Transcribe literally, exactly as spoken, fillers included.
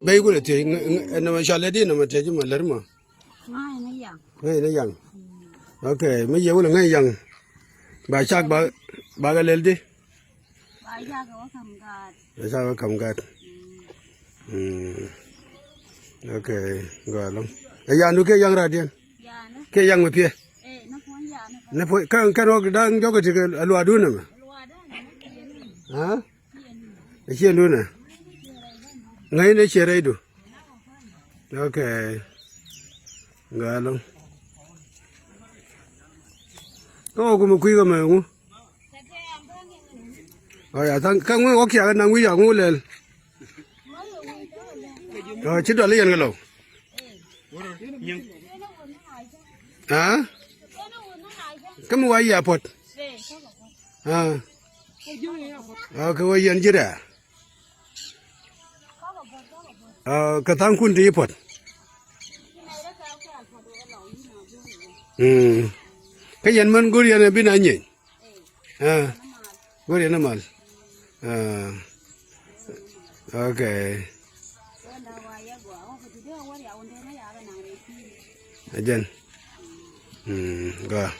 Bey kulɛ thiec, ŋä, ŋä, nɔmɔ cɔal ɛ di, nɔmɔ thiec mɔ lär mɔ. Ŋäc ni yaŋ. Ŋäc ni yaŋ. Ok, mi yɛ wulɛ ŋäc yaŋ. Ba cak ba, ba kɛ lɛl di. Ba cak wä kam gaat. Ba cak wä kam gaat. Mm. Ok, gɔaa ɛlɔ̱ŋ. Ɛ yandu kiɛ yaŋ radiɛn? Yandu. Kiɛ yaŋ mi piɛ? Ɛ, ni puɔ̱ny yandu. Ni puɔ̱ny, kä, kä kɛn wä da̱ŋ jɔk ɛ ti kɛ luaadun ɛmɛ? Luaadun ɛmɛ, kiɛ ni. Ha? Ɛ ciɛŋdun ɛ? Ŋäcni ciɛ rɛydu. Ok. Gɔaa ɛlɔ̱ŋ. Kä wä kumɛ kui̱ kä mɛ ŋu? Ɔ ya thaŋ kä ŋu wä kiak naŋ wi̱i̱ ya ŋu lɛl. Ɔ ci dɔl i̱ yɛn kɛ lɔw. Aa? Kä mi wa yia puɔt. Aa. Aa, kɛ wä yɛn ji̱ rɛɛ. Aa, kɛ tha̱a̱ŋkun ti yi puɔt. Mm. Kä yɛn män go̱r yɛn ɛ bi na nyieny. Aa. Go̱r yɛn ɛ mal. Aa. Ok. Ɛ jɛn. Mm, gɔaa.